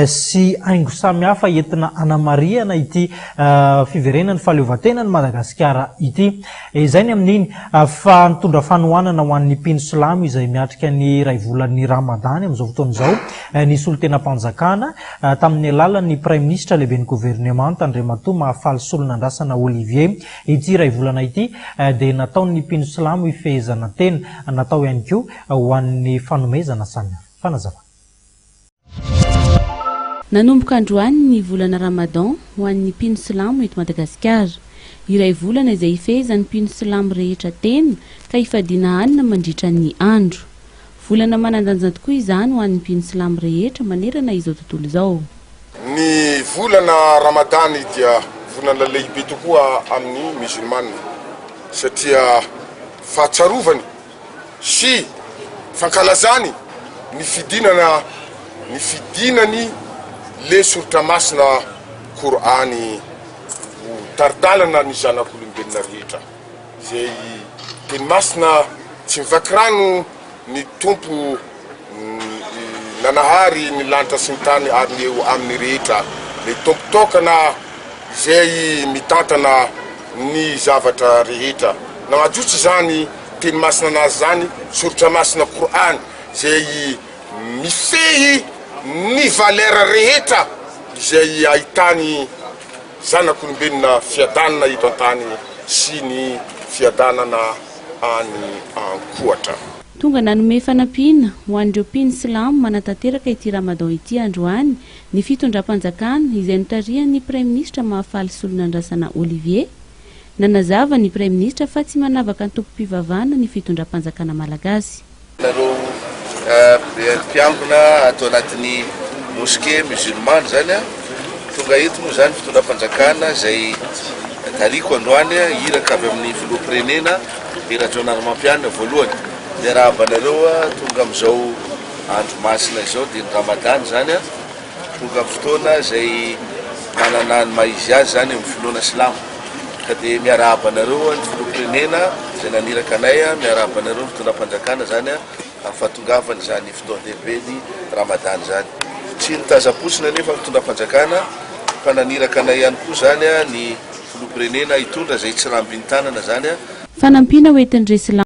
sy haingo samihafa entina hanamarihana ity fiverenan'ny fahaleovantenan'i Madagasikara ity. Izay ny amin'iny fa nitondra fanohanana ho an'ny mpino silamo izay miatrika ny iray volan'ny Ramadany amin'izao fotoana izao ny solontenam-panjakana tamin'ny alalan'ny Praiminisitra lehiben'ny governemanta Andriamatoa Mahafaly Solonandrasana Olivier. Ity iray volana ity dia nataon'ny mpino silamo hifehezana tena, natao ihany koa ho an'ny fanomezana samihafa. Fanazavana. Nanomboka androany ny volana Ramadan ho an'ny mpino silamo eto Madagasikara. Iray volana izay hifehezan'ny mpino silamo rehetra tena ka hifadiana hanina mandritra ny andro. Volana manan-danja tokoa izany ho an'ny mpino silamo rehetra manerana izao tontolo izao. Ny volana Ramadany dia volana lehibe tokoa amin'ny musulmana satria fahatsarovany sy fankalazany ny fidinana ny fidinany le soritra masina Kor'any ho tari-dalana ny zanak'olombelona rehetra izay teny masina tsy mivaky rano ny Tompo Nanahary ny lanitra sy ny tany ary ny eo aminy rehetra, le Tompo tokana izay mitantana ny zavatra rehetra. Nanajotsy izany teny masina anazy izany soratra masina Kor'any izay mifehy ny valeur rehetra izay ahitany zanak'olombelona fiadanana eto an-tany sy ny fiadanana any ankoatra. Tonga nanome fanampiana ho an'ireo mpino silamo manatanteraka ity Ramadan ity androany ny fitondram-panjakana izay notarihan'ny Praiminisitra Mahafaly Solonandrasana Olivier. Nanazava ny Praiminisitra fa tsy manavaka antokom-pivavahana ny fitondram-panjakana malagasy. Nareo mpiangona ato anatin'ny mosquée musulmane zany a, tonga eto moa zany fitondram-panjakana izay tariko androany, iraka avy amin'ny filoham-pirenena Hery Rajaonarimampianina voalohany. Miarahaba anareo tonga amin'izao andro masina izao dia ny Ramadany zany a, tonga amin'ny fotoana izay manana ny maha izy azy zany amin'ny finoana silamo. Ka dia miarahaba anareo ny filoham-pirenena izay naniraka anay, miarahaba anareo ny fitondram-panjakana zany amin'ny fahatongavany izany fotoan-dehibe ny Ramadany izany. Tsy nitazam-potsiny anefa ny fitondram-panjakana fa naniraka anay ihany koa izany ny filoham-pirenena hitondra izay tsirambin-tanana izany. Fanampiana ho entin'ireo silamo.